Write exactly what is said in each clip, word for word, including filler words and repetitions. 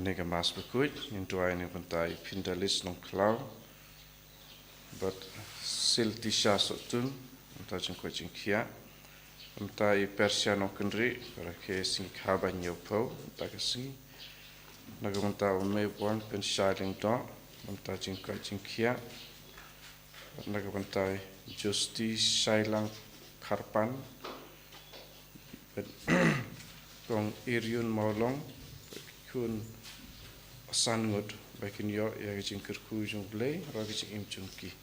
Kane ka Mass bakhuid ngin duwai na ka bynta i Pindalis Nongkhlaw bad Siltisha Sohtun, na ka bynta jingkoit jingkhiah, na ka bynta i Persia Nongkynrih, barakhe Sngikha Banïewphew, na ka bynta ka sngi, na ka bynta u Meiwon Pynshai Lyngdoh, na ka bynta jingkoit jingkhiah, na ka bynta i Justi Shailang Kharpan, bad Kong Iriun Mawlong, khun san ngut, ba kin ïoh ïa ka jingkyrkhu jong U Blei halor ka jingim jong ki.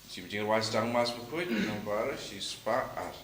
Shi jingrwai sdang Mass bakhuid nombar shispah ar.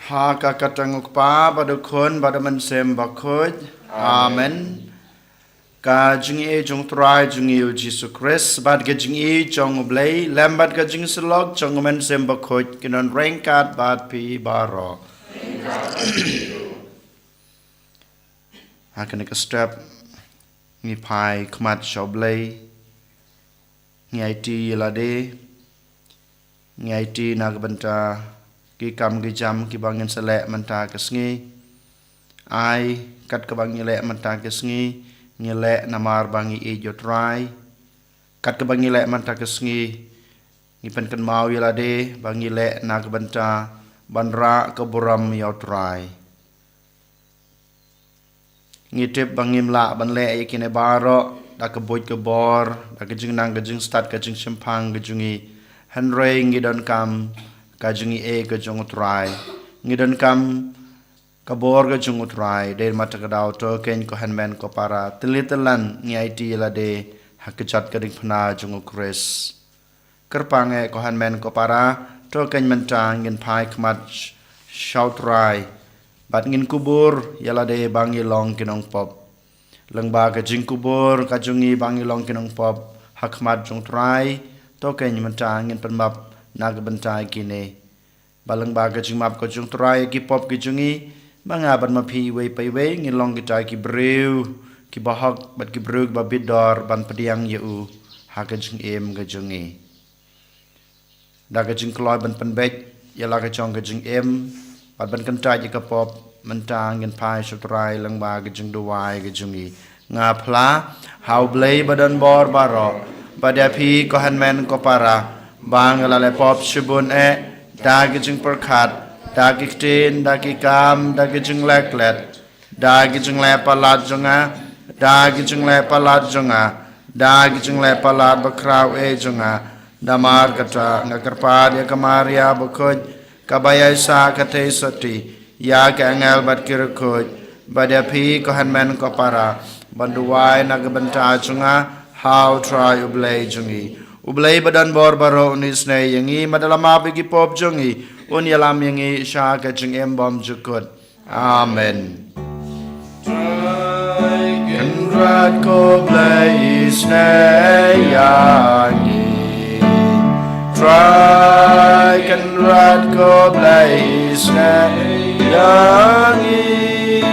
Ha ka kyrteng U Kpa bad U Khun bad U Mynsiem Bakhuid. Amen. Amen. Ka jingïeit jong U Trai jong ngi U Jisu Khrist bad ka jingïeit jong U Blei lem bad ka jingsyllok jong U Mynsiem Bakhuid kin don ryngkat bad phi baroh. Ha kane ka step ngi phai khmat sha U Blei. Ngi aiti ïa lade, ngi aiti na ka bynta ki kam ki jam kiba ngin sa leh mynta ka sngi. Ai kat kaba ngi leh mynta ka sngi, ngi leh namar ba ngi ïeit ïa U Trai. Kat kaba ngi leh mynta ka sngi, ngi pynkynmaw ïa lade ba ngi leh na ka bynta ban rah ka burom ïa U Trai. Ngi tip ba ngim lah ban leh ïa kine baroh da ka buit ka bor, da ka jingnang ka jingstad ka jingshemphang ka jong ngi. Hynrei ngi donkam ka jingïeit ka jong U Trai. Ngi donkam ka bor ka jong U Trai. Dei ma ta ka daw to keiñ ko hynmen ko para, tylli tyllan ngi aiti ïa lade ha ka jot ka diengphna jong U Khrist. Kyrpang eh ko hynmen ko para, to keiñ mynta ngin phai khmat sha U Trai bad ngin kubur ïa lade ba ngi long ki nongpop. Lyngba ka jingkubur ka jong ngi ba ngi long ki nongpop ha khmat jong U Trai, to keiñ mynta ngin pynmap na ka bynta kine. Ba lyngba ka jingmap ka jong U Trai ïa ki pop ki jong ngi, ma nga bad ma phi iwei pa iwei ngin long kita ki briew kiba hok bad ki briew kiba bit dor ban pdiang ïa U ha ka jingim ka jong ngi. Da ka jingkloi ban pynbeit ïa la ka jong ka jingim bad ban kyntait ïa ka pop, mynta ngin phai sha U Trai lyngba ka jingduwai ka jong ngi. Nga phla ha U Blei ba don bor baroh, bad ïa phi ko hynmen ko para, ba nga la leh pop shibun eh, da ki jingpyrkhat, da ki ktien, da ki kam, da ki jingleh klet, da ki jingleh palat jong nga, da ki jingleh palat jong nga, da ki jingleh palat bakhraw eh jong nga. Namar kata nga kyrpad ïa ka Maria bakhuid, kaba ïaisah ka theisotti, ïa ki angel bad ki riewkhuid, bad ïa phi ko hynmen ko para, ban duwai na ka bynta jong nga ha U Trai U Blei jong ngi. U Blei ba don bor baroh un isynei ïa ngi, bad da la map ïa ki pop jong ngi, un ïalam ïa ngi sha ka jingim bymjukut. Amen. Trai Kynrad ko Blei isynei ïa ngi. Trai Kynrad ko Blei isynei ïa ngi.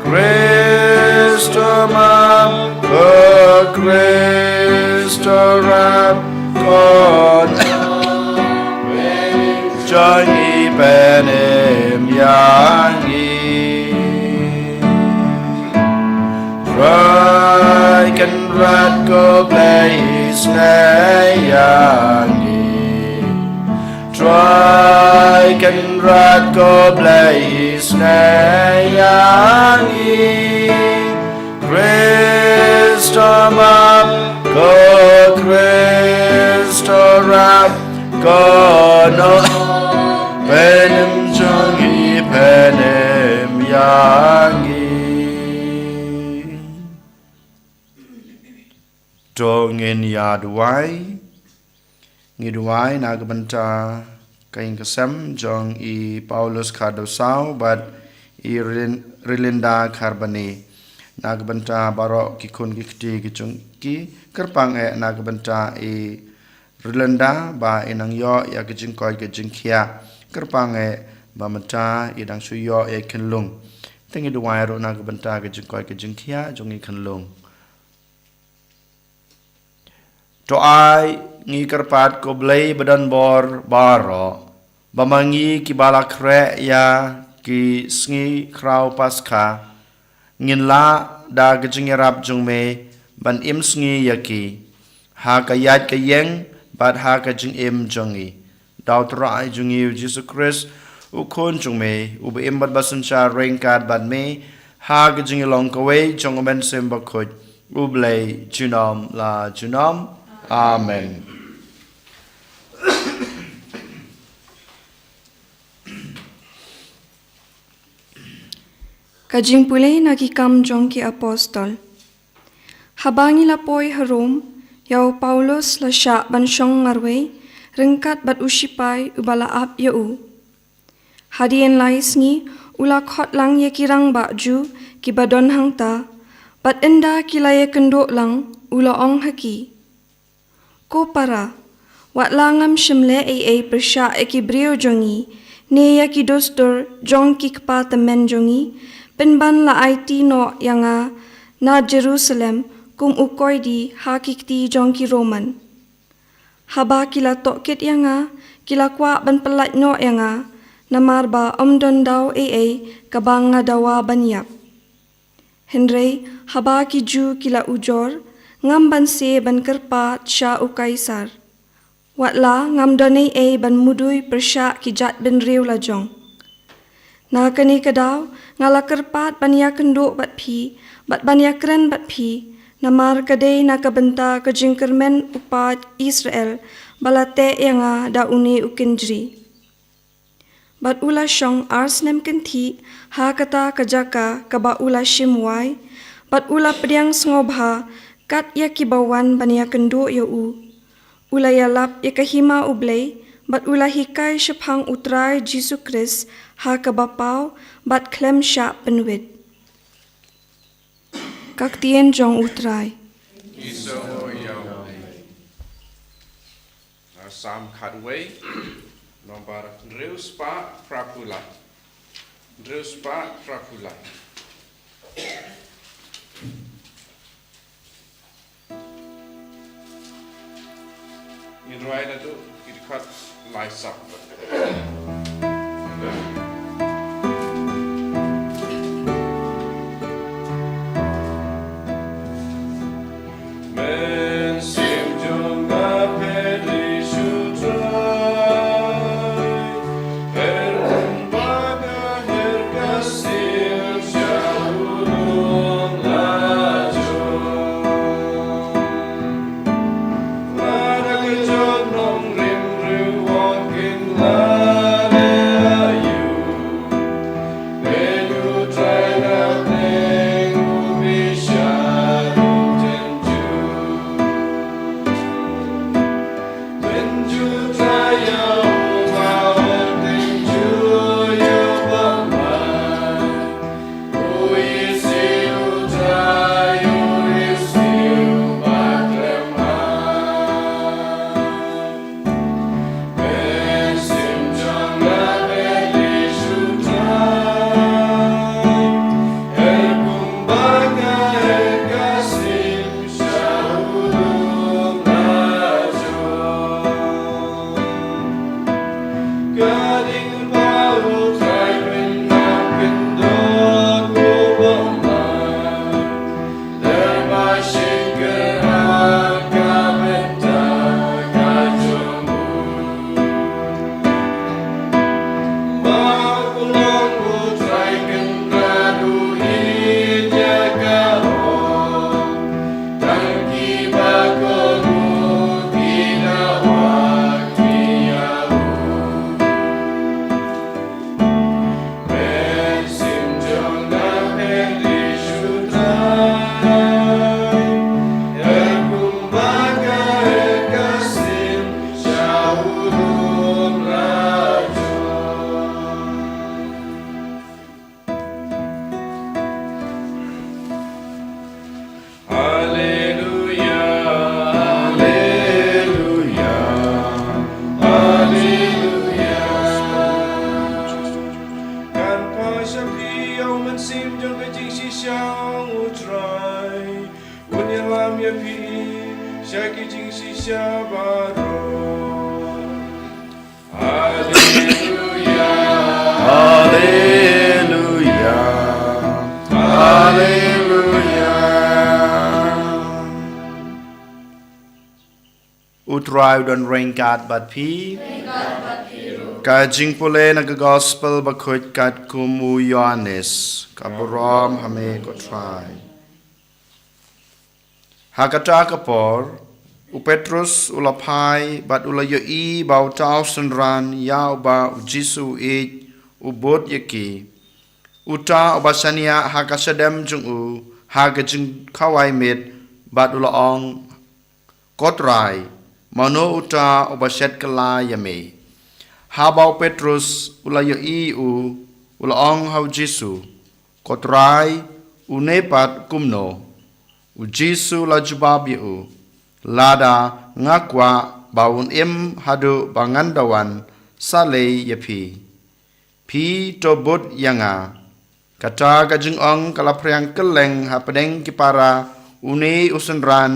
Khrist map, ko Khrist rap, ko jong ngi pynim ïa ngi. Trai Kynrad ko Blei isynei ïa ngi. Trai Kynrad ko Blei isynei ïa ngi. Khrist map, ko Kano pynjong i pynim yangi. To ngin ïa duwai. Ngi duwai na ka bynta ka ïing ka sem jong i Paulus Khardaw Saw bad i Rilin-, Rilinda Kharbane. Na ka bynta baroh ki khun ki kti ki jong ki, kyrpang eh na ka bynta i Rilinda ba i nang ïoh ïa ka jingkoit ka jingkhiah. Kyrpang eh ba mynta i dang shu ïoh ïa i khyllung. Te ngi duwai ruh na ka bynta ka jingkoit ka jingkhiah jong i khyllung. To ai ngi kyrpad ko Blei badonbor baroh, ba ma ngi kiba la khreh ïa ki sngi khraw Paskha, ngin lah da ka jingïarap jong me ban im sngi ïa ki ha ka ïaid ka ïeng bad ha ka jingim jong ngi. Da u Trai jong ngi u Jisu Khrist, u Khun jong me, uba im bad ba synshar ryngkat bad me ha ka jingïalong kawei jong u Mynsiem Bakhuid, U Blei junom la junom. Amen. Ka jingpule na Ki Kam jong ki Apostol. Haba ngi la poi ha Rom, ïa u Paulus la shah ban shong marwei ryngkat bad u shipai uba la ap ïa u. Hadien lai sngi u la khot lang ïa ki rangbah Jiw kiba don hangta, bad ynda ki la ïakynduh lang u la ong ha ki, "Ko para, wat la ngam shym leh ei ei pyrshah ïa ki briew jong ngi ne ïa ki dustur jong ki kpa tymmen jong ngi, pynban la aiti noh ïa nga na Jerusalem kum u koidi ha ki kti jong ki Roman." Haba ki la tohkit ïa nga, ki la kwah ban pyllait noh ïa nga, namar ba ym don daw ei ei kaba nga dawa ban ïap. Hynrei haba ki Jiw ki la ujor, ngam banse ban kyrpad sha u Kaisar. Wat la ngam don ei ei ban mudui pyrshah ki jaitbynriew lajong. Na kane ka daw nga la kyrpad ban ïakynduh bad phi bad ban ïakren bad phi, namar ka dei na ka bynta ka jingkyrmen u paid Israel ba la teh ïa nga da une u kynjri. Bad u la shong ar snem kynthih ha kata ka jaka kaba u la shim wai, bad u la pdiang sngewbha kat ïa kiba wan ban ïakynduh ïa u. U la ïalap ïa ka hima U Blei, bad u la hikai shaphang U Trai Jisu Khrist ha kaba paw bad khlem shah pynwit. Ka ktien jong U Trai. Ki sngewbha ïa U Blei. Salm khatwei, nombar hynriew spah phra phew lai. Hynriew spah phra phew lai. Ngin rwai naduh ki dkhot lai spah. Shisha u Trai, un ïalam ïa phi sha ki jingshisha baroh. Haleluya. Haleluya. Haleluya. U Trai u don ryngkat bad phi. Ka jingpule na ka gospel bakhuid katkum u Ïoannis. Ka burom ha me ko Trai. Ha kata ka por, u Petrus u la phai bad u la ïohi ba uta u synran ïa uba u Jisu u ïeit u bud ïa ki. Uta uba shaniah ha ka shadem jong u ha ka jingkhawai miet bad u la ong, ko Trai, mano uta uba shet kylla ïa me? Haba u Petrus u la ïohi u, u la ong ha u Jisu, ko Trai, une pat kumno? U Jisu u la jubab ïa u, lada nga kwah ba un im haduh ba ngan da wan, sa lei ïa phi. Phi to bud ïa nga. Kata ka jingong ka la phriang kylleng hapdeng ki para, une u synran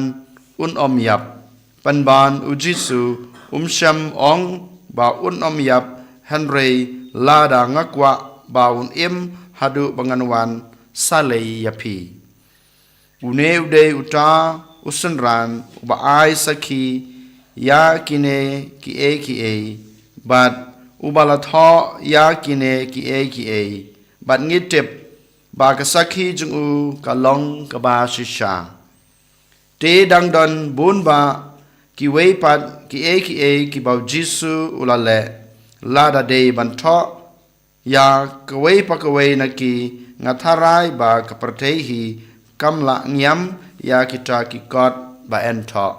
un ym ïap. Pynban u Jisu um shym ong ba un ym ïap, hynrei lada nga kwah ba un im haduh ba ngan wan, sa lei ïa phi. Une u dei uta u synran uba ai sakhi ïa kine kiei kiei, bad uba la thoh ïa kine kiei kiei, bad ngi tip ba ka sakhi jong u ka long kaba shisha. Te dang don bun bah kiwei pat kiei kiei kiba u Jisu u la leh. Lada dei ban thoh ïa kawei pa kawei na ki, nga tharai ba ka pyrthei hi kam lah ngiam ïa kita ki kot ba yn thoh.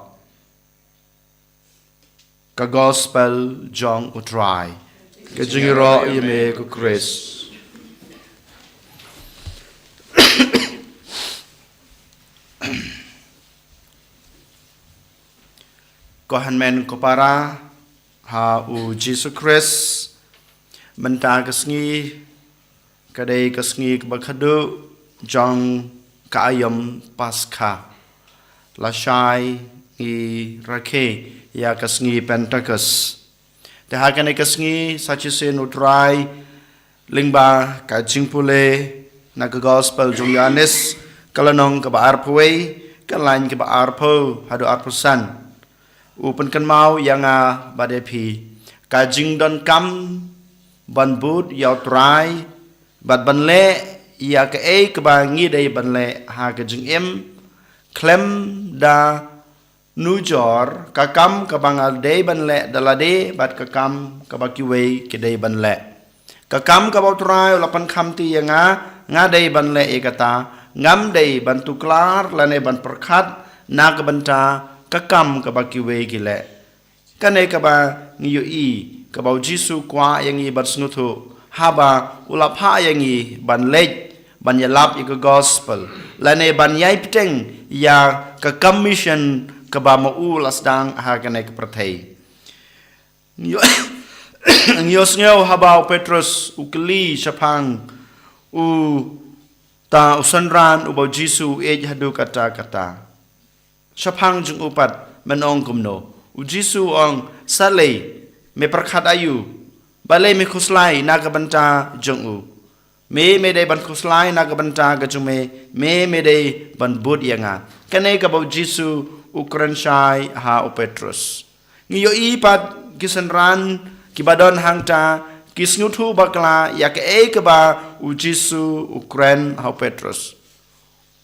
Ka gospel jong u Trai. Ka jingïaroh ïa me ko Khrist. Ko hynmen ko para ha u Jisu Khrist, mynta ka sngi ka dei ka sngi kaba khadduh jong ka aïom Paskha. Lashai ngi rakhe ïa ka sngi Pentekost. Te ha kane ka sngi sa shisien u Trai lyngba ka jingpule na ka gospel jong u Ïoannis, ka lynnong kaba arphew wei, ka lain kaba arphew haduh arphew san. U pynkynmaw ïa nga bad ïa phi ka jingdonkam ban bud ïa u Trai bad ban leh ïa kaei kaba ngi dei ban leh ha ka jingim, khlem da nujor ka kam kaba nga dei ban leh da lade bad ka kam kaba kiwei ki dei ban leh. Ka kam kaba u Trai u la pynkhamti ïa nga, nga dei ban leh ïa kata, ngam dei ban tuklar lane ban pyrkhat na ka bynta ka kam kaba kiwei ki leh. Kane kaba ngi ïohi, kaba u Jisu kwah ïa ngi ban sngewthuh haba u la phah ïa ngi ban leit ban ïalap ïa ka gospel lane ban ïai bteng ïa ka kam mission kaba ma u la sdang ha kane ka pyrthei. Ngi ïoh-, ngi ïohsngew haba u Petrus u kylli shaphang uta u synran uba u Jisu u ïeit haduh katta katta. Shaphang jong u pat men ong kumno? U Jisu u ong, sa lei, me pyrkhat aïu? Balei me khuslai na ka bynta jong u? Me, me dei ban khuslai na ka bynta ka jong me, me, me dei ban bud ïa nga. Kane kaba u Jisu u kren shai ha u Petrus. Ngi ïohi pat ki synran kiba don hangta ki sngewthuh bakla ïa kaei kaba u Jisu u kren ha u Petrus.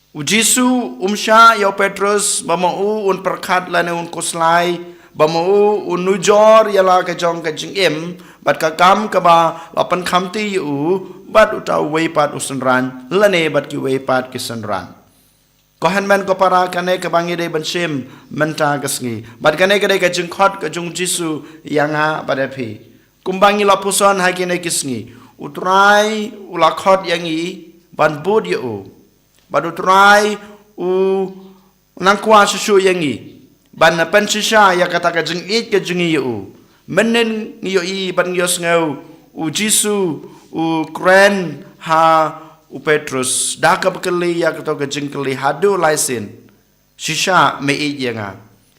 U Jisu um shah ïa u Petrus ba ma u un pyrkhat lane un khuslai, ba ma u un nujor ïa la ka jong ka jingim bad ka kam kaba la pynkhamti ïa u bad uta uwei pat u synran lane bad kiwei pat ki synran. Ko hynmen ko para, kane kaba ngi dei ban shim mynta ka sngi. Bad kane ka dei ka jingkhot ka jong u Jisu ïa nga bad ïa phi. Kumba ngi la pyrshang ha kine ki sngi, u Trai u la khot ïa ngi ban bud ïa u. Bad u Trai u nang kwah shuh shuh ïa ngi ban pynshisha ïa kata ka jingïeit ka jong ngi ïa u. Mynhynnin ngi ïohi bad ngi ïohsngew u Jisu u kren ha u Petrus da kaba kylli ïa kato ka jingkylli haduh lai sien. Shisha me ïeit ïa nga.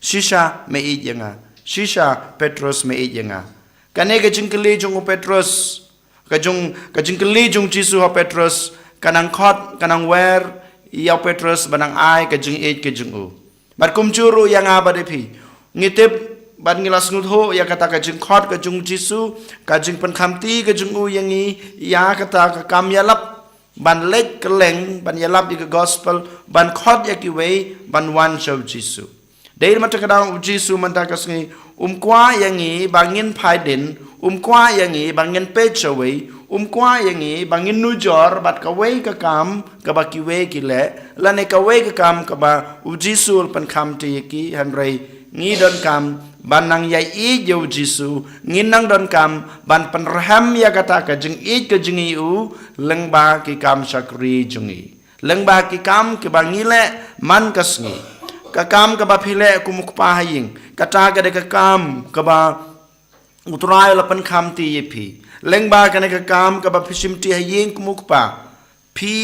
Shisha me ïeit ïa nga. Shisha Petrus me ïeit ïa nga. Kane ka jingkylli jong u Petrus, ka jong, ka jingkylli jong u Jisu ha u Petrus, ka nang khot, ka nang wer ïa u Petrus ba nang ai ka jingïeit ka jong u. Bad kumjuh ruh ïa nga bad ïa phi. Ngi tip bad ngi la sngewthuh ïa kata ka jingkhot ka jong u Jisu, ka jingpynkhamti ka jong u ïa ngi, ïa kata ka kam ïalap ban leit kylleng, ban ïalap ïa ka gospel, ban khot ïa kiwei ban wan sha u Jisu. Dei mynta ka daw u Jisu mynta ka sngi um kwah ïa ngi ba ngin phai dien, um kwah ïa ngi ba ngin peit shawei, um kwah ïa ngi ba ngin nujor bad kawei ka kam kaba kiwei ki leh, lane kawei ka kam kaba u Jisu u la pynkhamti ïa ki. Hynrei ngi donkam ban nang ïaieit ïa u Jisu, ngi nang donkam ban pynrhem ïa kata ka jingïeit ka jong ngi ïa u lyngba ki kam shakri jong ngi. Lyngba ki kam kiba ngi leh man ka sngi. Ka kam kaba phi leh kum u kpa ha ïing, kata ka dei ka kam kaba u Trai u la pynkhamti ïa phi. Lyngba kane ka kam kaba phi shimti ha ïing kum u kpa, phi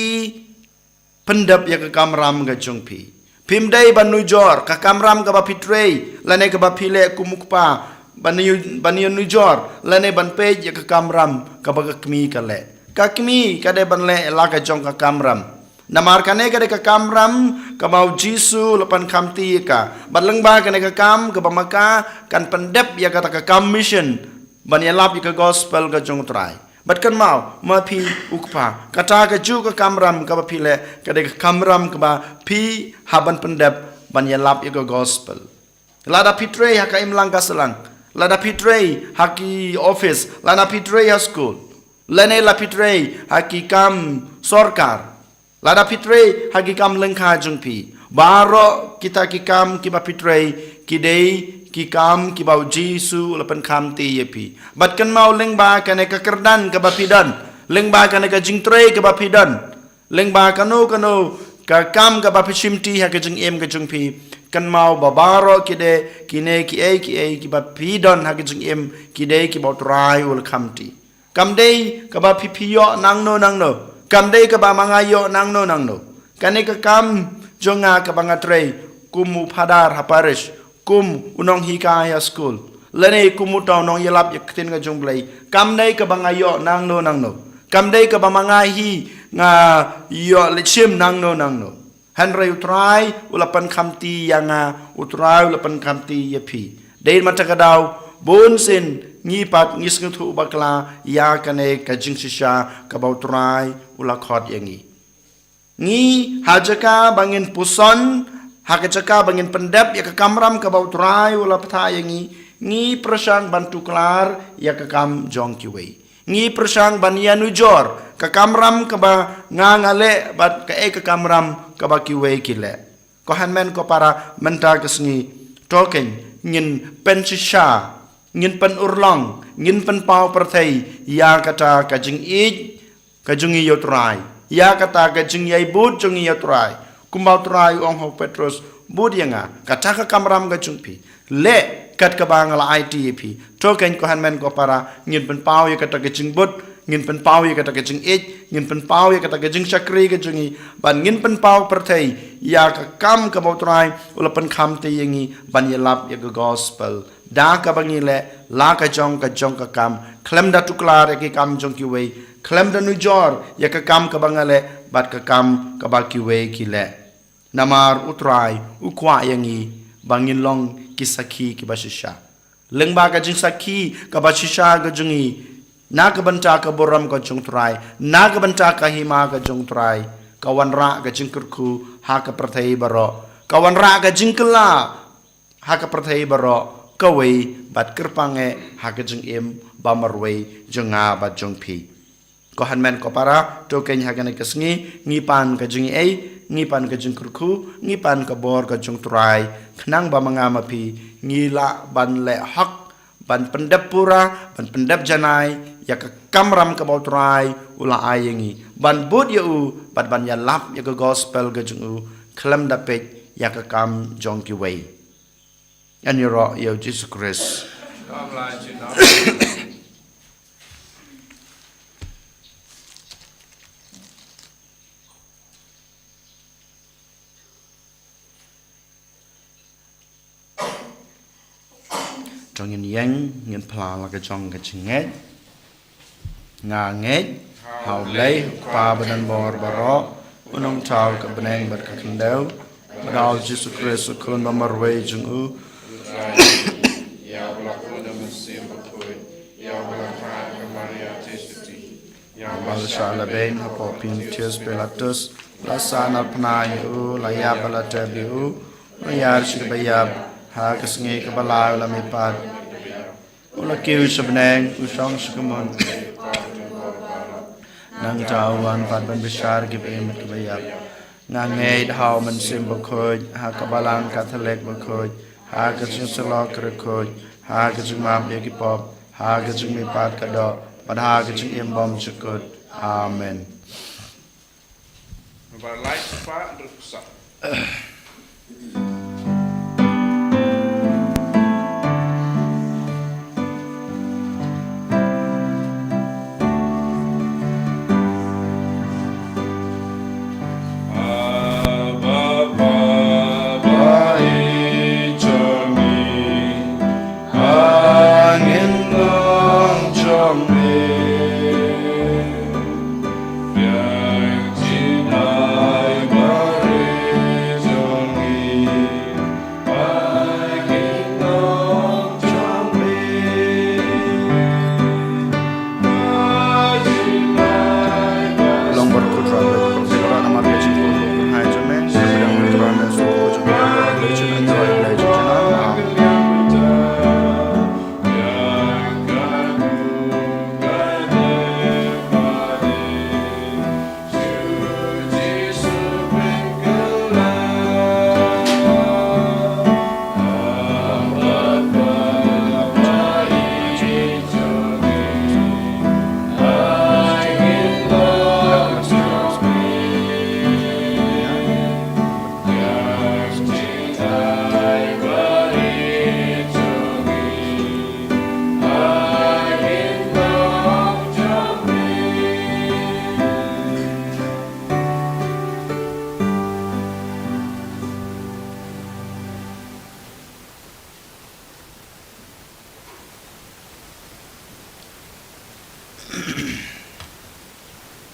pyndep ïa ka kamram ka jong phi. Phim dei ban nujor ka kamram kaba phi trei lane kaba phi leh kum u kpa, ban ïa, ban ïa nujor lane ban peit ïa ka kamram kaba ka kmie ka leh. Ka kmie ka dei ban leh la ka jong ka kamram. Namar kane ka dei ka kamram kaba u Jisu u la pynkhamti ïa ka. Bad lyngba kane ka kam kaba ma ka kan pyndep ïa kata ka kam mission ban ïalap ïa ka gospel ka jong u Trai. Bad kynmaw, ma phi u kpa, kata kajuh ka kamram kaba phi leh ka dei ka kamram kaba phi hap ban pyndep ban ïalap ïa ka gospel. Lada phi trei ha ka imlang ka sahlang, lada phi trei ha ki office, lada phi trei ha skul, lane la phi trei ha ki kam sorkar, lada phi trei ha ki kam lyngkha jong phi, baroh kita ki kam kiba phi trei ki dei ki kam kiba u Jisu u la pynkhamti ïa phi. Bad kynmaw, lyngba kane ka kyrdan kaba phi don, lyngba kane ka jingtrei kaba phi don, lyngba kano kano ka kam kaba phi shimti ha ka jingim ka jong phi, kynmaw ba baroh ki dei kine kiei kiei kiba phi don ha ka jingim ki dei kiba u Trai u la khamti. Kam dei kaba phi phi ïoh nangno nangno. Kam dei kaba ma nga ïoh nangno nangno. Kane ka kam jong nga kaba nga trei kum u phadar ha parish, kum u nonghikai ha skul, lane kum uta u nongïalap ïa ka ktien ka jong u Blei. Kam dei kaba nga ïoh nangno nangno. Kam dei kaba ma nga hi nga ïoh leit shim nangno nangno. Hynrei u Trai u la pynkhamti ïa nga, u Trai u la pynkhamti ïa phi. Dei mynta ka daw, bun sien ngi pat ngi sngewthuh bakla ïa kane ka jingshisha kaba u Trai u la khot ïa ngi. Ngi ha jaka ba ngin puson, ha ka jaka ba ngin pyndep ïa ka kamram kaba u Trai u la bthah ïa ngi, ngi pyrshang ban tuklar ïa ka kam jong kiwei. Ngi pyrshang ban ïanujor ka kamram kaba nga nga leh bad kaei ka kamram kaba kiwei ki leh. Ko hynmen ko para, mynta ka sngi, to kein ngin pynshisha, ngin pynurlong, ngin pynpaw pyrthei ïa kata ka jingïeit ka jong ngi ïa u Trai, ïa kata ka jingïaibud jong ngi ïa u Trai. Kumba u Trai u ong ha u Petros, bud ïa nga, kata ka kamram ka jong phi, leh kat kaba nga la aiti ïa phi. To kein ko hynmen ko para, ngin pynpaw ïa kata ka jingbud, ngin pynpaw ïa kata ka jingïeit, ngin pynpaw ïa kata ka jingshakri ka jong ngi, ban ngin pynpaw pyrthei ïa ka kam kaba u Trai u la pynkhamti ïa ngi ban ïalap ïa ka gospel. Da kaba ngi leh la ka jong ka jong ka kam, khlem da tuklar ïa ki kam jong kiwei, khlem da nujor ïa ka kam kaba nga leh bad ka kam kaba kiwei ki leh. Namar u Trai u kwah ïa ngi ba ngin long ki sakhi kiba shisha. Lyngba ka jingsakhi kaba shisha ka jong ngi, na ka bynta ka burom ka jong u Trai, na ka bynta ka hima ka jong u Trai, ka wanrah ka jingkyrkhu ha ka pyrthei baroh, ka wanrah ka jingkylla ha ka pyrthei baroh, kawei bad kyrpang eh ha ka jingim ba marwei jong nga bad jong phi. Ko hynmen ko para, to kein ha kane ka sngi ngi pan ka jingïeit, ngi pan ka jingkyrkhu, ngi pan ka bor ka jong u Trai, khnang ba ma nga ma phi ngi lah ban leh hok, ban pyndep pura, ban pyndep janai ïa ka kamram kaba u Trai u la ai ïa ngi, ban bud ïa u bad ban ïalap ïa ka gospel ka jong u, khlem da peit ïa ka kam jong kiwei. Ngan ïaroh ïa u Jisu Khrist. Kam la jin na. To ngin ïeng, ngin phla la ka jong ka jingngeit. Nga ngeit ha U Blei, U Kpa badonbor baroh, U Nongthaw ka bneng bad ka khyndew, bad ha U Jisu Khrist, U Khun ba marwei jong U. Ïa ba la kut da u Mynsiem Bakhuid, ïa ba la kha ha ka Maria Theisotti, ïa ba la shah lehbeiñ hapoh Pontius Pilatus, la sahnarphna ïa U, la ïap bad la tep ïa U, la ïar sha kaba ïap, ha ka sngi kaba lai U la mihpat. U la kiew sha bneng, U shong sha kamon. Nangta U wan pat ban bishar kiba im bad kiba ïap. Nga ngeit ha U Mynsiem Bakhuid, ha ka Balang Katholik bakhuid, ha ka jingsyllok bakhuid, ha ka jingmap ïa ki pop, ha ka jingmihpat ka doh, bad ha ka jingim bymjukut. Amen. Ba lai spah duk sa. Abba, Baba, i jong ngi, ba ngin long jong me. Biang jingïaid bad ri jong ngi, ba ngin long jong me. Long barkut Trai, namar ka jingkyrkhu ka hai jong me, ka pdiang Trai me, sngewthuh jong me, ka jingkyrkhu jong me, Trai me, jong me. Amen.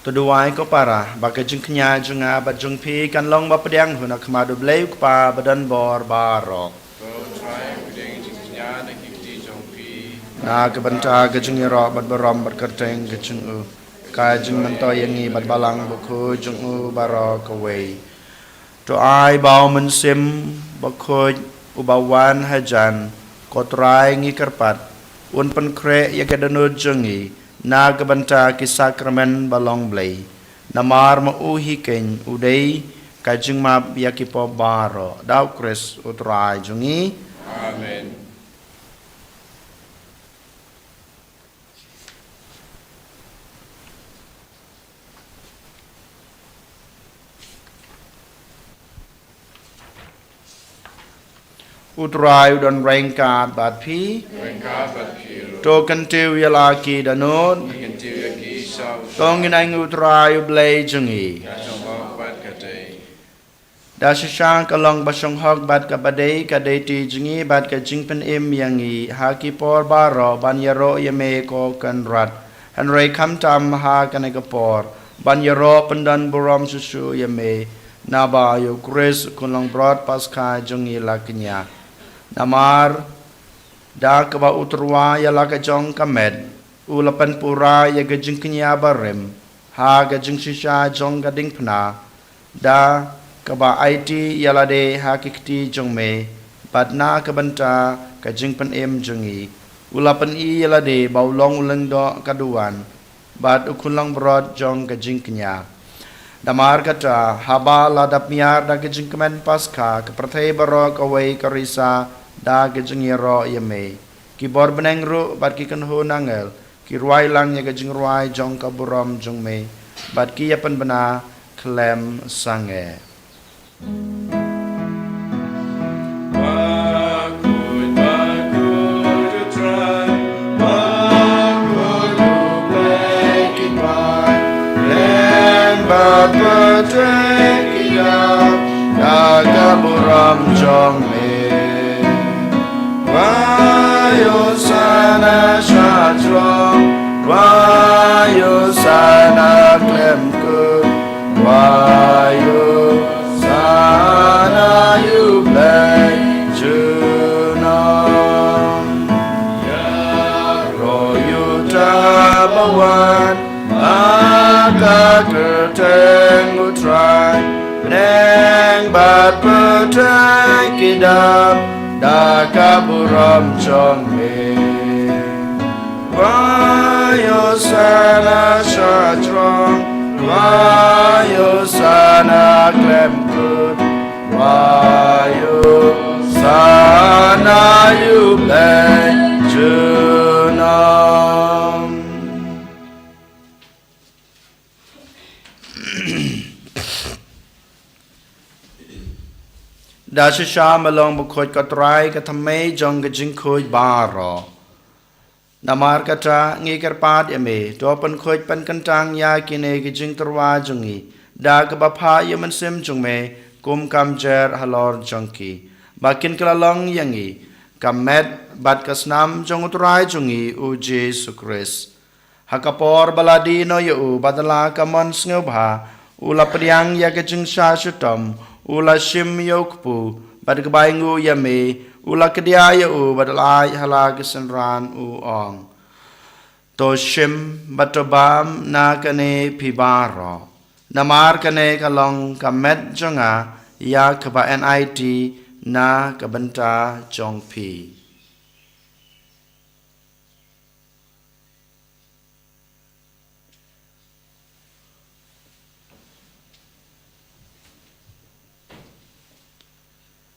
To duwai ko para, ba ka jingkñia jong nga bad jong phi kan long ba pdiang ha khmat U Blei U Kpa badonbor baroh. To Trai, pdiang jingkñia na ki kti jong phi. Na ka bynta ka jingïaroh bad burom bad kyrteng ka jong U, ka jingmyntoi ïa ngi bad Balang Bakhuid jong U baroh kawei. To ai ba U Mynsiem Bakhuid uba wan hajan, ko Trai ngi kyrpad, un pynkhreh ïa ka dohnud jong ngi na ka bynta ki sakramen ba long Blei. Namar ma U hi keiñ u dei ka jingmap ïa ki pop baroh. Da U Khrist U Trai jong ngi. Amen. U Trai u don ryngkat bad phi. Ryngkat bad phi ruh. To kyntiew ïa la ki dohnud. Ngi kyntiew ïa ki sha U Trai. To ngin ai ïa U Trai U Blei jong ngi. Ka shong bha bad ka dei. Da shisha ka long ba shong hok bad kaba dei, ka dei ti jong ngi bad ka jingpynim ïa ngi ha ki por baroh ban ïaroh ïa me ko Kynrad. Hynrei khamtam ha kane ka por ban ïaroh pyndon burom shuh shuh ïa me, naba ïa U Khrist U Khun Langbrot Paskha jong ngi la kñia. Namar da kaba u tyrwa ïa la ka jong ka met, u la pynpura ïa ka jingkñia barim ha ka jingshisha jong ka diengphna, da kaba aiti ïa lade ha ki kti jong me, bad na ka bynta ka jingpynim jong ngi, u la pyni ïa lade ba u long u lyngdoh ka duwan, bad U Khun Langbrot jong ka jingkñia. Namar kata, haba la dap miar da ka jingkmen Paskha, ka pyrthei baroh kawei ka risa da ka jingïaroh ïa me. Ki bor bneng ruh bad ki kynhun angel ki rwai lang ïa ka jingrwai jong ka burom jong me, bad ki ïa pynbna khlem sangeh. Bakhuid, bakhuid U Trai, bakhuid U Blei ki paid, lem bad pyrthei ki ïap da ka burom jong me. Wa ïoh Wa ïoh sana khlem kut, wa ïoh sana ïa U Blei junom. Ïaroh ïa uta uba wan ha ka kyrteng U Trai, bneng bad pyrthei ki dap da ka burom jong me. Wa ïoh sana sha jrong, wa ïoh sana khlem kut, wa ïoh sana ïa U Blei junom. Da shisha me long bakhuid, ko Trai, ka thymmei jong ka jingkhuid baroh. Namar kata ngi kyrpad ïa me, to pynkhuid pynkyntang ïa kine ki jingtyrwa jong ngi da kaba phah ïa u Mynsiem jong me kum ka mjer halor jong ki, ba kin kylla long ïa ngi ka met bad ka snam jong U Trai jong ngi U Jisu Khrist. Ha ka por ba la die noh ïa u bad la ka mon sngewbha, u la pdiang ïa ka jingshah shitom, u la shim ïa u kpu bad ka bai nguh ïa me, u la kdiah ïa u bad la ai ha la ki synran, u ong: To shim bad to bam na kane phi baroh, namar kane ka long ka met jong nga ïa kaba enai na ka bynta jong phi.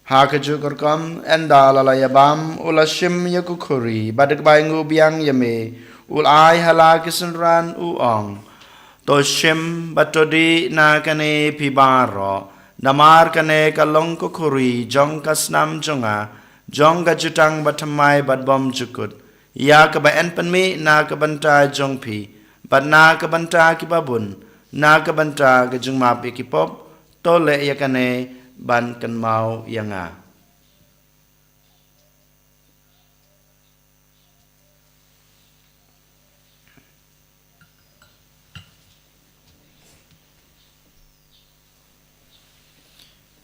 Ha kajuh ka rukom, ynda la la ïa bam, u la shim ïa ka khuri bad ka bai nguh biang ïa me, u la ai ha la ki synran, u ong: To shim bad to dih na kane phi baroh, namar kane ka long ka khuri jong ka snam jong nga, jong ka jutang bathymmai bad bymjukut, ïa kaba yn pynmih na ka bynta jong phi bad na ka bynta kiba bun, na ka bynta ka jingmap ïa ki pop. To leh ïa kane ban kynmaw ïa nga.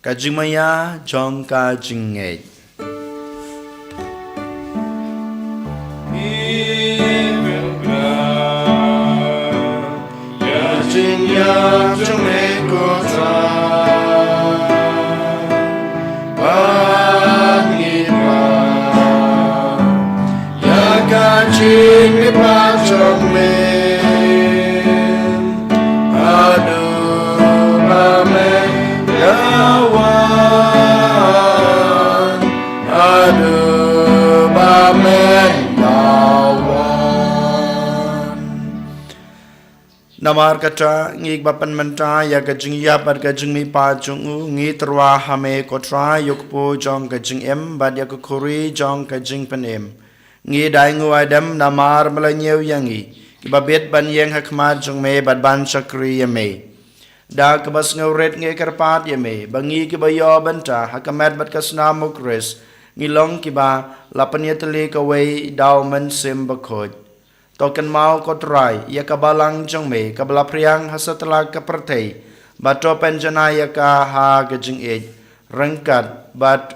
Ka jingmaïa jong ka jingngeit. Ïa jingïap jong me, ko Trai, bad ngi pap ïa ka jingmihpat jong me. Haduh ba men da wan, haduh ba men da wan. Namar kata, ngi kiba pynmynta ïa ka jingïap bad ka jingmihpat jong u, ngi tyrwa ha me, ko Trai, ïa u kpu jong ka jingim bad ïa ka khuri jong ka jingpynim. Ngi dei nguh ïa me namar me la ñiew ïa ngi kiba bit ban ïeng ha khmat jong me bad ban shakri ïa me. Da kaba sngewrit ngi kyrpad ïa me ba ngi kiba ïoh bynta ha ka met bad ka snam U Khrist, ngi long kiba la pynïatylli kawei da u Mynsiem Bakhuid. To kynmaw, ko Trai, ïa ka balang jong me kaba la phriang ha satlak ka pyrthei, bad to pynjanai ïa ka ha ka jingïeit, ryngkat bad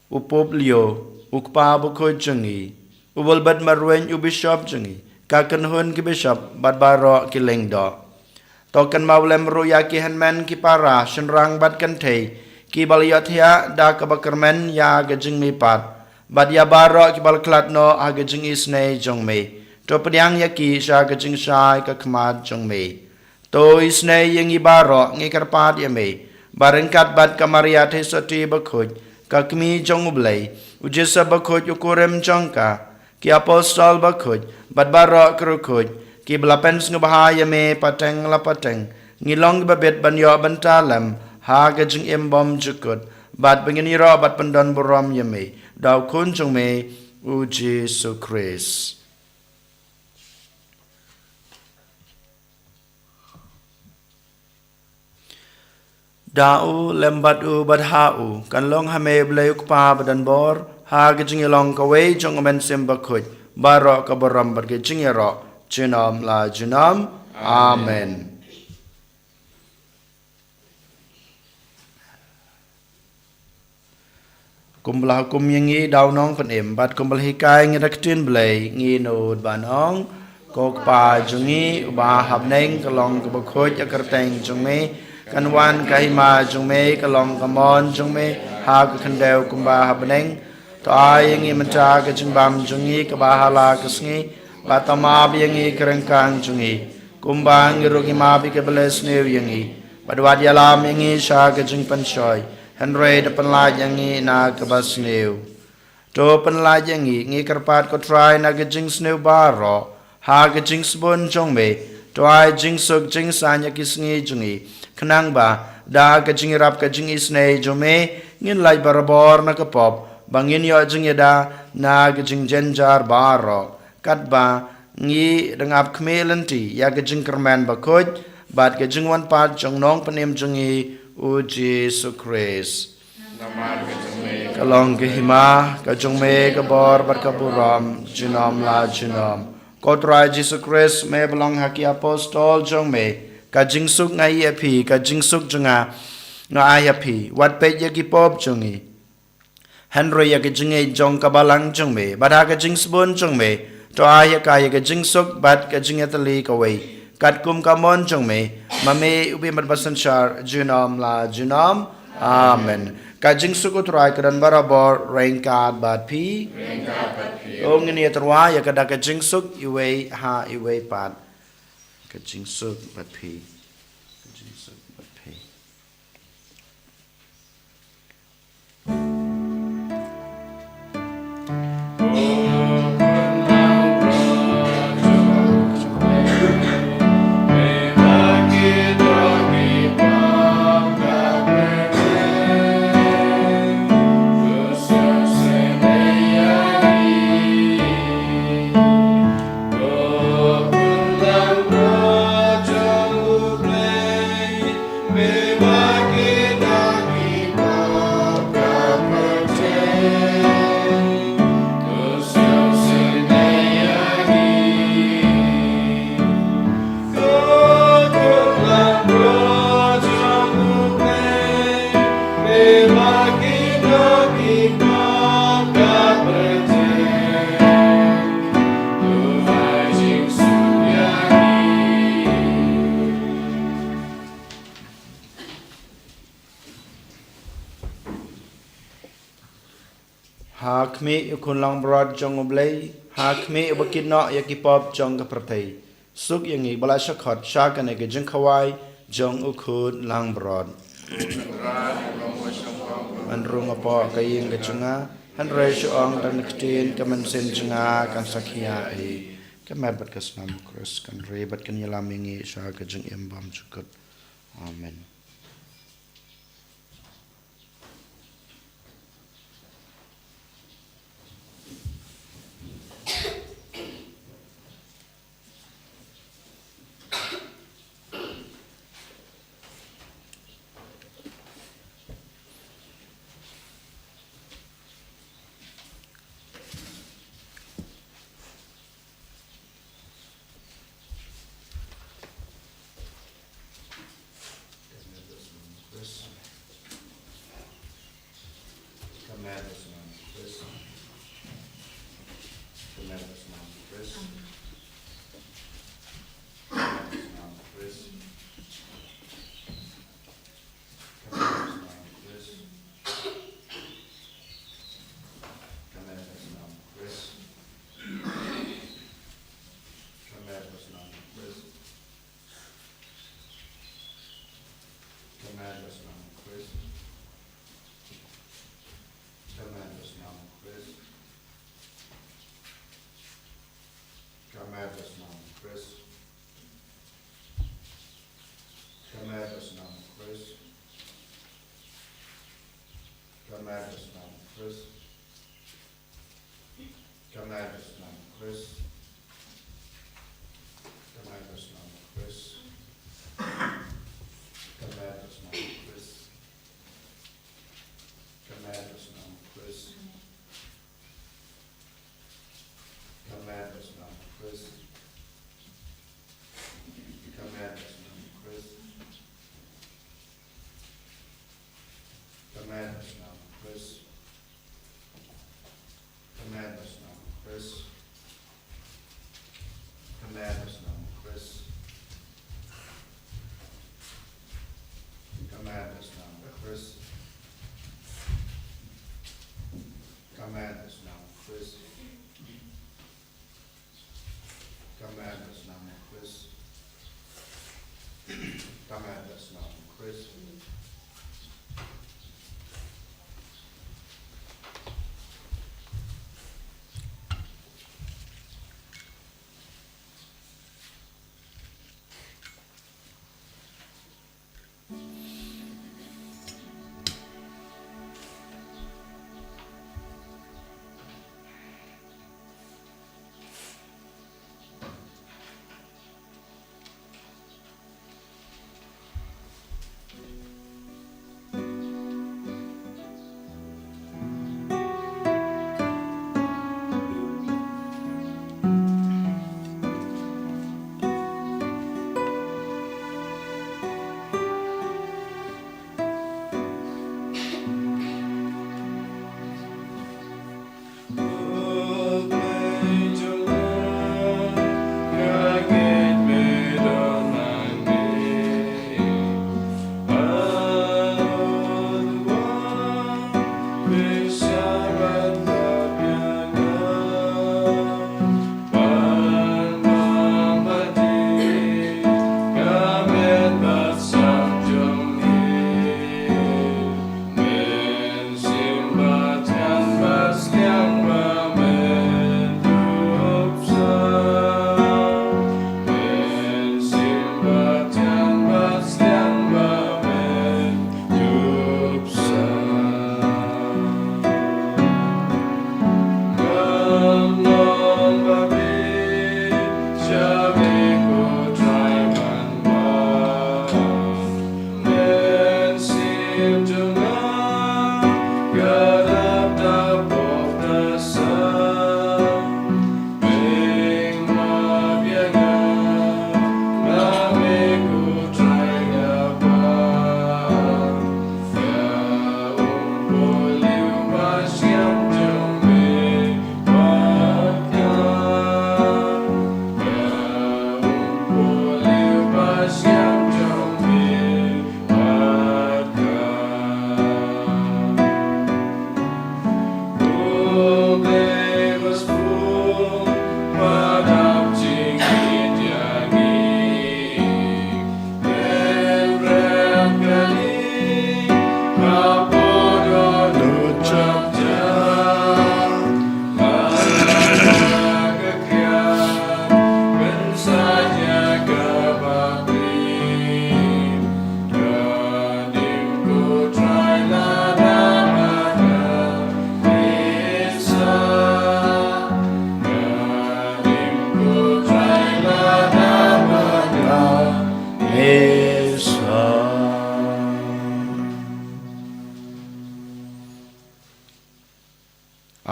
u Pope Leo, u Kpa Bakhuid jong ngi, u Wilbert Marwein, u Bishop jong ngi, ka kynhun ki Bishop bad baroh ki lyngdoh. To kynmaw lem ruh ïa ki hynmen ki para, shynrang bad kynthei, kiba la ïohthiah da kaba kyrmen ïa ka jingmihpat, bad ïa baroh kiba la khlad noh ha ka jingisynei jong me. To pdiang ïa ki sha ka jingshai ka khmat jong me. To isynei ïa ngi baroh, ngi kyrpad ïa me ba ryngkat bad ka Maria Theisotti Bakhuid, ka Kmie jong U Blei, u Joseph Bakhuid u kurim jong ka, ki Apostol Bakhuid bad baroh ki riewkhuid kiba la pynsngewbha ïa me pateng la pateng, ngi long kiba bit ban ïoh bynta lem ha ka jingim bymjukut, bad ba ngin ïaroh bad pyndonburom ïa me da u Khun jong me, u Jisu Khrist. Da u, lem bad u, bad ha u, kan long ha me U Blei U Kpa badonbor, ha ka jingïalong kawei jong U Mynsiem Bakhuid, baroh ka burom bad ka jingïaroh junom la junom. Amen. Kumba la hukum ïa ngi da u nongpynim bad kumba la hikai ngi da ka ktien Blei, ngi nud ban ong: Ko Kpa jong ngi uba ha bneng, ka long kaba khuid ïa ka kyrteng jong me. Kan wan ka hima jong me, ka long ka mon jong me ha ka khyndew kumba ha bneng. To ai ïa ngi mynta ka jingbam jong ngi kaba ha la ka sngi, bad to map ïa ngi ka ryngkang jong ngi, kumba ngi ruh ngi map ïa kiba leh sniew ïa ngi. Bad wat ïalam ïa ngi sha ka jingpynshoi, hynrei da pynlait ïa ngi na kaba sniew. To pynlait ïa ngi, ngi kyrpad ko Trai, na ka jingsniew baroh, ha ka jingsbun jong me. To ai jingsuk jingsaiñ ïa ki sngi jong ngi, khnang ba da ka jingïarap ka jingisynei jong me, ngin lait barabor na ka pop, ba ngin ïoh jingïada na ka jingjynjar baroh, katba ngi dang ap khmih lynti ïa ka jingkyrmen bakhuid bad ka jingwan pat jong u nongpynim jong ngi, u Jisu Khrist. Namar ka jong me ka long ka hima, ka jong me ka bor bad ka burom, junom la junom. Ko Trai Jisu Khrist, me ba la ong ha ki apostol jong me: Ka jingsuk nga ai ïa phi, ka jingsuk jong nga nga ai ïa phi. Wat peit ïa ki pop jong ngi, hynrei ïa ka jingngeit jong ka balang jong me. Bad ha ka jingsbun jong me, to ai ïa ka ïa ka jingsuk bad ka jingïatylli kawei, katkum ka mon jong me, ma me u bym bad ba synshar, junom la junom. Amen. Ka jingsuk u Trai ka don barabor ryngkat bad phi. Ryngkat bad phi. To ngin ïatyrwa ïa ka da ka jingsuk iwei ha iwei pat. Ka jingsuk bad phi. Ka jingsuk bad phi. Ha khmih ïa u khun langbrot jong U Blei, ha khmih uba kit noh ïa ki pop jong ka pyrthei, suk ïa ngi ba la shah khot sha kane ka jingkhawai jong u khun langbrot. Ngan rung hapoh ka ïing ka jong nga, hynrei shu ong tang ka ktien, ka mynsiem jong nga kan sa khia hi. Ka met bad ka snam u Khrist kan ri bad kan ïalam ïa ngi sha ka jingim bymjukut. Amen. Ka met bad snam u Khrist. Ka met bad snam u Khrist. Ka met bad snam u Khrist. Ka met bad snam u Khrist. Ka met bad snam u Khrist. Ka met bad snam u Khrist. Command us now, Chris. Command us now, Chris. Command us now, Chris. Command us now, Chris. Command us now, Chris. Command us now, Chris. Command us now, Chris.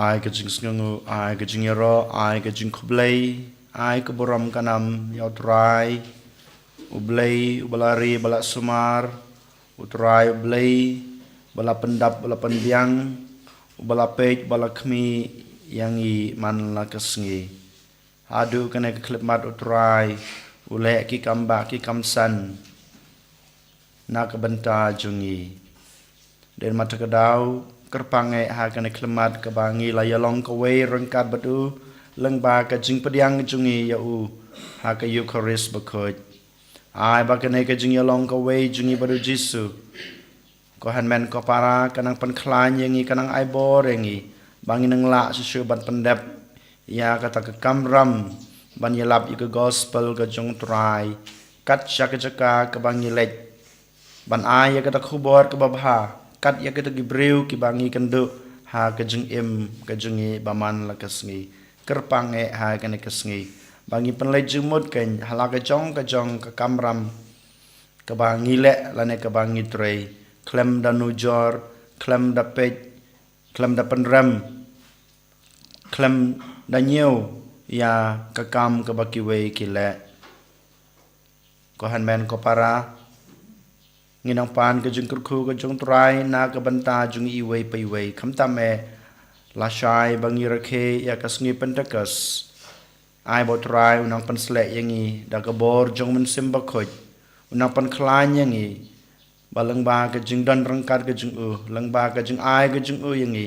Ai ka jingsngewnguh, ai ka jingïaroh, ai ka jingkhublei, ai ka burom ka nam ïa U Trai, U Blei uba la ri ba la sumar, U Trai U Blei ba la pyndap ba la pynbiang, uba la peit ba la khmih ïa ngi man la ka sngi. Haduh kane ka khyllipmat U Trai u leh ki kam bah ki kam san na ka bynta jong ngi. Dei na kata ka daw, kyrpang eh ha kane ka khyllipmat kaba ngi la ïalong kawei ryngkat bad u lyngba ka jingpdiang jong ngi ïa u ha ka Eukharist bakhuid. Ai ba kane ka jingïalong kawei jong ngi bad u Jisu, ko hynmen ko para, ka nang pynkhlaiñ ïa ngi, ka nang ai bor ïa ngi ba ngin nang lah shuh shuh ban pyndep ïa kata ka kamram ban ïalap ïa ka gospel ka jong U Trai kat sha ka jaka kaba ngi leit, ban ai ïa kata ka khubor kaba bha kat ïa kita ki briew kiba ngi kynduh ha ka jingim ka jong ngi ba man la ka sngi. Kyrpang eh ha kane ka sngi ba ngi pynleit jingmut keiñ ha la ka jong ka jong ka kamram kaba ngi leh lane kaba ngi trei, khlem da nujor, khlem da peit, khlem da pynrem, khlem da ñiew ïa ka kam kaba kiwei ki leh. Ko hynmen ko para, Ngi nang pan ka jingkyrkhu ka jong Trai na ka bynta jong iwei pa iwei, khamtam eh lashai ba ngi rakhe ïa ka sngi Pentekost. Ai ba u Trai u nang pynsleh ïa ngi da ka bor jong u Mynsiem Bakhuid, u nang pynkhlaiñ ïa ngi, ba lyngba ka jingdon ryngkat ka jong u, lyngba ka jingai ka jong u ïa ngi,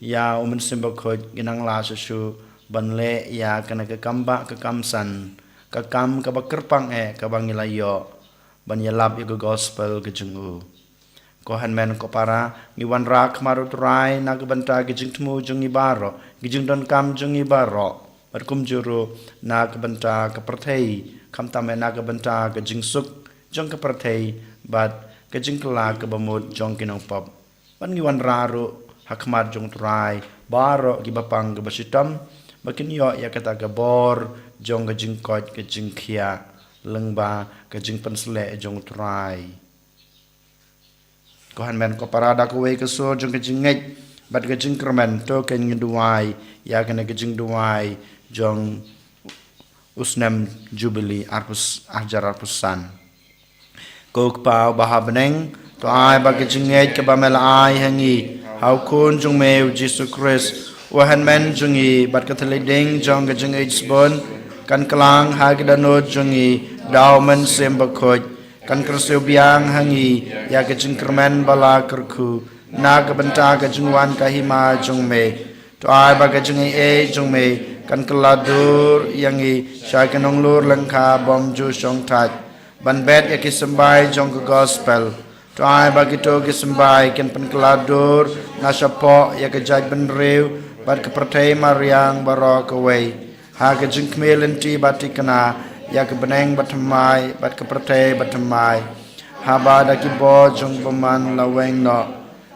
ïa u Mynsiem Bakhuid, ngi nang lah shuh shuh ban leh ïa kane ka kam ba ka kam san, ka kam kaba kyrpang eh kaba ngi la ïoh ban ïalap ïa ka gospel ka jong u. Ko hynmen ko para, ngi wanrah khmat u Trai na ka bynta ka jingthmu jong ngi baroh, ka jingdonkam jong ngi baroh, bad kumjuh ruh na ka bynta ka pyrthei, khamtam eh na ka bynta ka jingsuk jong ka pyrthei bad ka jingkylla kaba mut jong ki nongpop. Bad ngi wanrah ruh ha khmat jong u Trai baroh kiba pang kaba shitom, ba kin ïoh ïa kata ka bor jong ka jingkoit ka jingkhiah lyngba ka jingpynsleh jong u Trai. Ko hynmen ko para, da kawei ka sur jong ka jingngeit bad ka jingkyrmen, to kan ngin duwai ïa kane ka jingduwai jong u snem Jubili arphew, ar hajar arphew san. Ko Kpa uba ha bneng, to ai ba ka jingngeit kaba me la ai ha ngi ha u Khun jong me u Jisu Khrist, u hynmen jong ngi, bad ka thylliej ding jong ka jingïeit sbun, kan klang ha ki dohnud jong ngi da u Mynsiem Bakhuid, kan kyrsiew biang ha ngi ïa ka jingkyrmen ba la kyrkhu na ka bynta ka jingwan ka hima jong me. To ai ba ka jingaiei jong me kan kylla dur ïa ngi sha ki nonglur lyngkha bym ju shongthait ban bet ïa ki symbai jong ka gospel. To ai ba kito ki symbai kin pynkylla dur na shapoh ïa ka jaitbynriew bad ka pyrthei mariang baroh kawei, ha ka jingkhmih lynti ba thikna ïa ka bneng bathymmai bad ka pyrthei bathymmai, haba da ki bor jong u bymman la weng noh,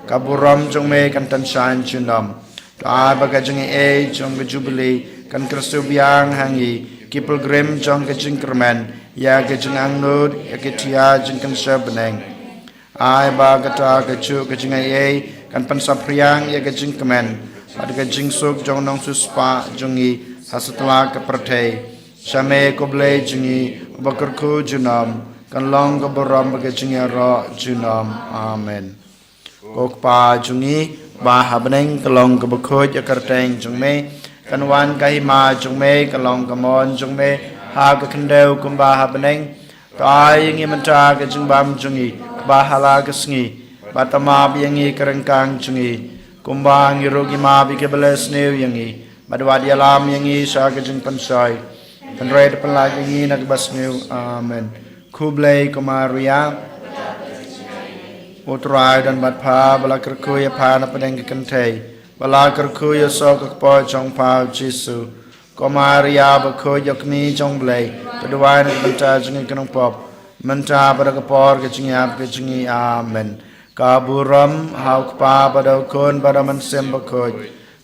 ka burom jong me kan tan shaiñ junom. To ai ba ka jingaiei jong ka Jubili kan kyrsiew biang ha ngi ki pilgrim jong ka jingkyrmen ïa ka jingangnud ïa ki thiah jingkynsha bneng. Ai ba kata kajuh ka jingaiei kan pynsaphriang ïa ka jingkmen bad ka jingsuk jong u nongsiewspah jong ngi ha satlak ka pyrthei. Sha me ko Blei jong ngi, uba kyrkhu junom, kan long ka burom bad ka jingïaroh junom. Amen. Ko Kpa jong ngi ba ha bneng, ka long kaba khuid ïa ka kyrteng jong me. Kan wan ka hima jong me, ka long ka mon jong me ha ka khyndew kumba ha bneng. To ai ïa ngi mynta ka jingbam jong ngi ba ha la ka sngi, bad to map ïa ngi ka ryngkang jong ngi, kumba ngi ruh ngi map ïa kiba la sniew ïa ngi, bad wat ïalam ïa ngi sha ka jingpynshoi, hynrei to pynlait ïa ngi na kaba sniew. Amen. Khublei ko Maria, u Trai u don bad pha, ba la kyrkhu ïa pha na pdeng ki kynthei, ba la kyrkhu ïa u soh ka kpoh jong pha u Jisu. Ko Maria bakhuid, ïa u Kmie jong u Blei, to duwai na ka bynta jong ngi ki nongpop, mynta bad ha ka por ka jingïap ka jong ngi. Amen. Ka burom ha u Kpa bad ha u Khun bad ha u Mynsiem Bakhuid,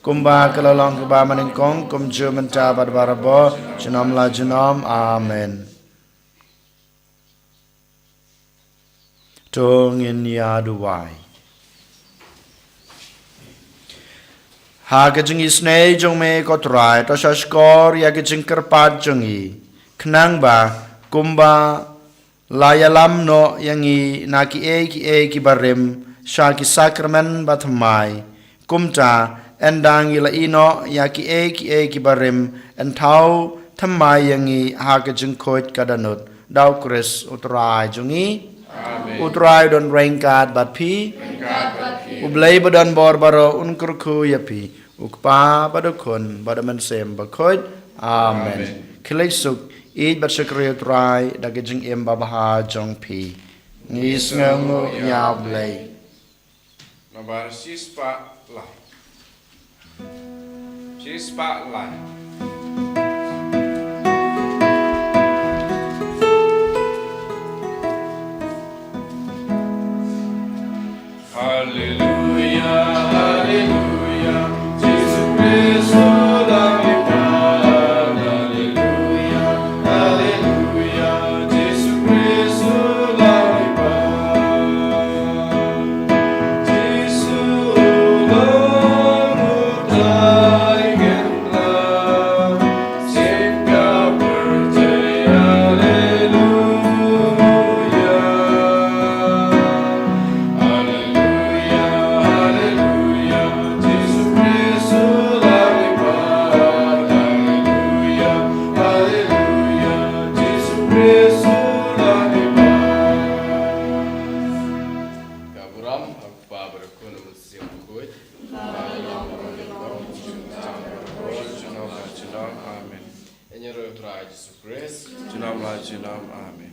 kumba ka la long kaba mynnyngkong, kumjuh mynta bad barabor, junom la junom. Amen. To ngin ïa duwai. Ha ka jingisynei jong me ko Trai, to sha shkor ïa ka jingkyrpad jong ngi, khnang ba kumba la ïalam noh ïa ngi na kiei kiei kiba rim sha ki sakramen bathymmai, kumta ynda ngi la ïeh noh ïa kiei kiei kiba rim, yn thaw thymmai ïa ngi ha ka jingkhuid ka dohnud, da u Khrist u Trai jong ngi. Amen. U Trai u don ryngkat bad phi. Ryngkat bad phi. U Blei ba don bor baroh un kyrkhu ïa phi, u Kpa bad u Khun bad u Mynsiem Bakhuid. Amen. Amen. Khlieh suk, ïeit bad shakri ïa u Trai da ka jingim babha jong phi. Ngi sngewnguh ïa u Blei. Nambar shispah lai. Shispah lai. Haleluya, haleluya, Jisu Kristo la lipat. Haleluya, haleluya, Jisu Kristo la lipat. Jisu long u Trai kynrad. Amen. Ïa ngi ruh Trai Jisu Khrist. Junom la junom. Amen.